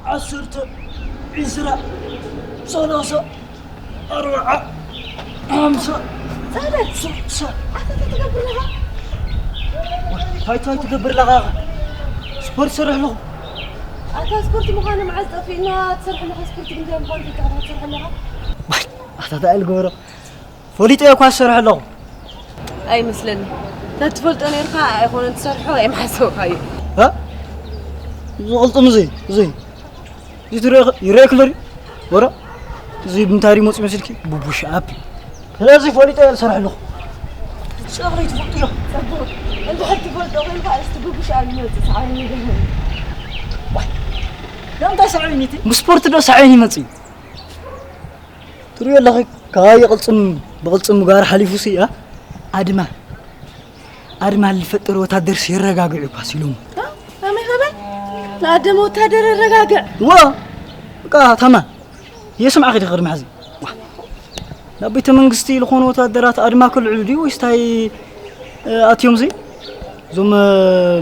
ዓሰርተ፣ ዒስራ፣ ሰላሳ፣ ኣርብዓ፣ ሓምሳ፣ ሰላሳ፣ ስልሳ። ኣታ እንታይ ትገብር ኣለኻ? እንታይ እንታይ ትገብር ኣለኻ? ስፖርት ሰርሕ ኣለኹ። ኣታ ስፖርት ምዃኑ መዓዝ ጠፊእና? ትሰርሕ ኣለኻ ስፖርት ግን እንታይ ምዃኑ ከይተረፈ ትሰርሕ ኣለኻ? ኣታ እንታይ ልገብሮ? ፈሊጠ እኳ ዝሰርሖ ኣለኹ። ኣይመስለኒ። ተትፈልጦ ነርካ ኣይኮነን ትሰርሖ፣ ኣይምሓሰብካዮ። እ? እዚ ቅልጽም እዚ፣ እዚ። እዚ ትሪኦ፣ ይረኣየኪ ኣሎ ድዩ? ወረ፣ እዚ ብምንታይ ድዩ መፂኡ መሲልኪ? ብፑሽ ኣፕ። ስለዚ ፈሊጠ እየ ዝሰርሕ ኣለኹ። ጸቕሪ ትፈልጡ ዶ? ጽቡቕ። እንድሕር ትፈልጦ ኮይንካ፣ እስቲ ብፑሽ ኣፕ ይመጽእ፣ ሰዓበኒ ይገርመኒ። ዋይ፣ ዳምታ ሰዓበኒ እቲ? ብስፖርት ዶ ሰዓበኒ ይመጽእ እዩ? ትሪኦ ኣለኺ፣ ከባቢ ቅልጽም ብቅልጽም ምግባር ሓሊፉሲ፣ እ፣ ኣድማ፣ ኣድማ ልፈጠረ ወታደርስ የረጋግዕ እኳ ሲሎም። እ? ከመይ፣ ከመይ? ለኣደመ ወታደር የረጋግዕ? ዋ፣ በቃ ታማ፣ የስምዓኺ ዲኺ ቅድሚ ሕዚ? ዋ፣ ናብ ቤተ መንግስቲ ልኾኑ ወታደራት ኣድማ ከልዕሉ ድዩ ወይስ ታይ፣ እ፣ ኣትዮም ዚ? እዞም፣ እ፣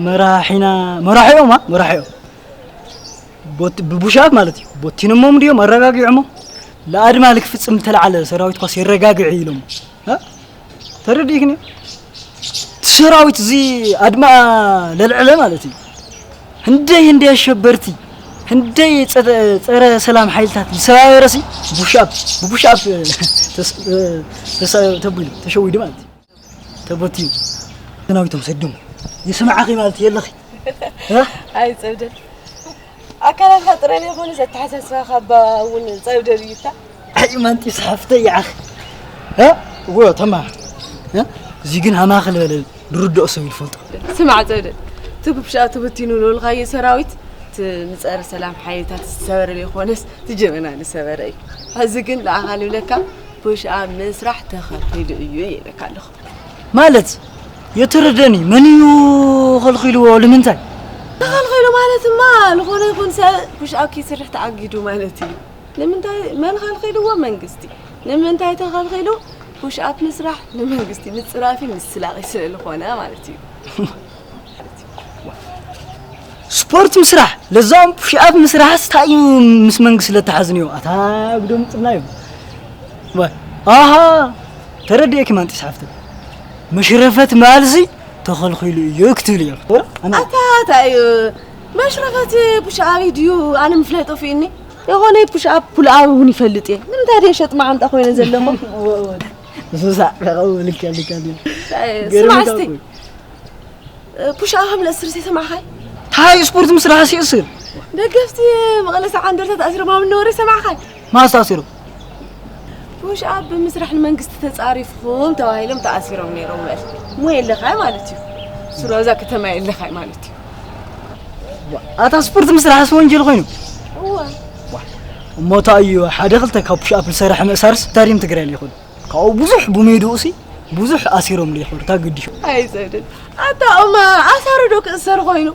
መራሒና፣ መራሒኦም፣ አ? መራሒኦም። ቦት-፣ ብቡሽ ኣፕ ማለት እዩ። ቦቲኖሞም ድዮም ኣረጋጊዖሞ? ለኣድማ ልክፍጽም ዝተለዓለ ሰራዊት ኳስ የረጋግዕ ኢሎም። እ? ተረዲእክኒ? እቲ ሰራዊት እዚ ኣድማ ለልዕለ ማለት እዩ። ህንደይ ህንደይ ኣሸበርቲ፣ ህንደይ ጸ-፣ ጸረ ሰላም ሓይልታት ዝሰባበረሲ ቡሽ ኣፕ፣ ብቡሽ ኣፕ ተስ-፣ ተስ-፣ ተቢሉ፣ ተሸዊዱ ማለት እዩ። ተበትዩ። ናብቶም ሰዶም ይስምዓኺ ማለት የለኺ። እ? ኣይ ጸብደል። ኣካላትካ ጥራይ ዘይኮነስ ኣተሓሳስባኻ እባ እውን ጸብደል እዩ እታ። ኣይ ማንጢስ ሓፍተይ ይዓኺ። እ? እዎ ተማ። እ? እዚ ግን ሃማኽል በለ ዝርድኦ ሰብ ይፈልጦ። ስማዕ ጸብደል። እቲ ብሻ ተበቲኑ ልበልካዮ ሰራዊት እቲ ንጸረ ሰላም ሓይልታት ዝሰበረ ዘይኮነስ እቲ ጀበና ዝሰበረ እዩ። ሕዚ ግን ለኣኻ ልብለካ ፑሽ ኣፕ ምስራሕ ተኸልኪሉ እዩ ኢለካ ኣለኹ። ማለት? የተረደኒ መን እዩ ከልኺልዎ? ንምንታይ? ተኸልኺሉ ማለትማ ዝኾነ ይኹን ሰብ ፑሽ ኣፕ ከይስርሕ ተኣጊዱ ማለት እዩ። ንምንታይ? መን ከልኺልዎ? መንግስቲ። ንምንታይ ተኸልኺሉ? ፑሽ ኣፕ ምስራሕ ንመንግስቲ ምጽራፊ ምስላቒ ስለ ዝኾነ ማለት እዩ። ስፖርት ምስራሕ፣ ለዛም ፑሽ ኣፕ ምስራሕስ እንታይ እዩ ምስ መንግስቲ ለተሓዝንዮ? ኣታ ግደም ጽብና እዩ። ዋ፣ ኣሃ፣ ተረዲኤኪ ማንጢስ ሓፍተይ። መሽረፈት ማልዚ ተኸልኺሉ እዩ ክትብል እየ። ወረ፣ ኣነ ኣታ፣ እንታይ እዩ? መሽረፈት ፑሽ ኣፕ ድዩ? ኣነ ምፍለጥ ጠፊኡኒ። የኾነ ፑሽ ኣፕ ፑል ኣፕ እውን ይፈልጥ እየ። ንምንታይ ድየ ሸጥ መዓንጣ ኮይነ ዘለኹ? እሱ ሳዕ ከቐው ልክ ልክ ልክ። እንታይ እዩ? ገርም ስማዕ እስቲ። እኮ። ፑሽ ኣፕ ከም ለእስር ዘይሰማዕኻይ? ታይ ስፖርት ምስራሕ ሲእስር? ደገፍቲ መቐለ ሰብዓ እንደርታ ተኣሲሮም ኣብ እነወረ ሰማዕኻይ? ማን ተኣሲሩ? ፑሽ ኣፕ ብምስራሕ ንመንግስቲ ተጻሪፍኩም ተባሂሎም ተኣሲሮም ነይሮም በል። እሞ የለኻይ ማለት እዩ። ስሩ ኣብዛ ከተማ የለኻይ ማለት እዩ። ኣታ ስፖርት ምስራሕስ ወንጀል ኮይኑ? እወ። እሞ እንታይ እዩ ሓደ ክልተ ካብ ፑሽ ኣፕ ዝሰርሐ ምእሳርስ ስታድየም ትግራይ ይኹን? ካብኡ ብዙሕ ብሜድኡ ሲ ብዙሕ ኣሲሮም ዶ ይኾኑ? እታ ግዲሹ። ኣይ ዘውድን። ኣታ እሞ ኣሳሩ ዶ ክእሰር ኮይኑ?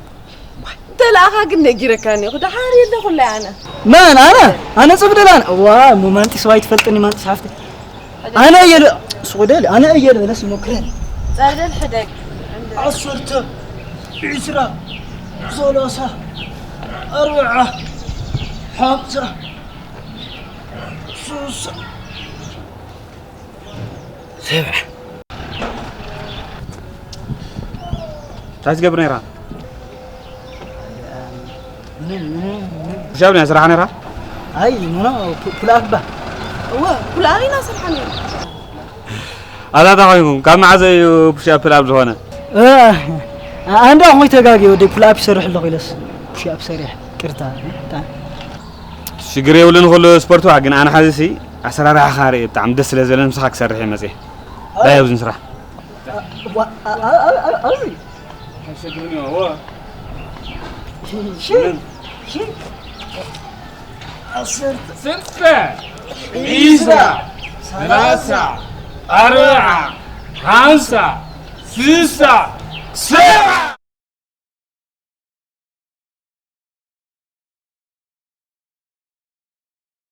እንተ ለኣኻ ግን ነጊረካ እኒኹ። ደሓር የለኹላይ ኣነ። መን? ኣነ? ኣነ ጽብደል ኣነ? እዋ፣ እሞ ማንጢስ ዋይ ትፈልጥኒ ማንጢስ ሓፍቲ። ኣነ እየ ል-፣ ሱቕ ደል፣ ኣነ እየ ልበለስ ይሞክረን። ጸብደል ሕደግ። ዓሰርተ፣ ዒስራ፣ ሰላሳ፣ ኣርብዓ፣ ሓምሳ፣ ስሳ። ሰብዓ። እንታይ ትገብር ነይራ? ምንም፣ ምንም፣ ምንም። ሻብ ናይ ስራሕ ነይራ? ኣይ፣ ኖ፣ ኖ፣ ፑ-፣ ፑል ኣፕ ባ። እወ፣ ፑል ኣፕ ኢና ስርሓ ነይሩ። ኣታ እንታይ ኮይንኩም? ካብ መዓዘ እዩ ፑሽ ኣፕ ፑል ኣፕ ዝኾነ? እ፣ ኣንዳ ኾይ ተጋግየ ወደይ ፑል ኣፕ ይሰርሕ ኣለኹ ኢለስ ፑሽ ኣፕ ሰሪሕ። ቅርታ፣ ታ። ሽግር የብሉን፣ ኩሉ ስፖርት ዋዕ፣ ግን ኣነ ሓዚ ሲ ኣሰራርሓኻ ርኢ ብጣዕሚ ደስ ስለ ዝብለኒ ምሳኻ ክሰርሕ እየ መፅየ። ዳይ ኣብዚ ንስራሕ። ዋ-፣ ኣ-፣ ኣ-፣ ኣ-፣ ኣ-፣ ኣብዚ። ሸግርኒ፣ ዋ። ሺ፣ ምን? ሺ። ዓሰርተ። ስልሳ፣ ዒስራ፣ ሰላሳ፣ ኣርብዓ፣ ሓምሳ፣ ስሳ፣ ሰብዓ።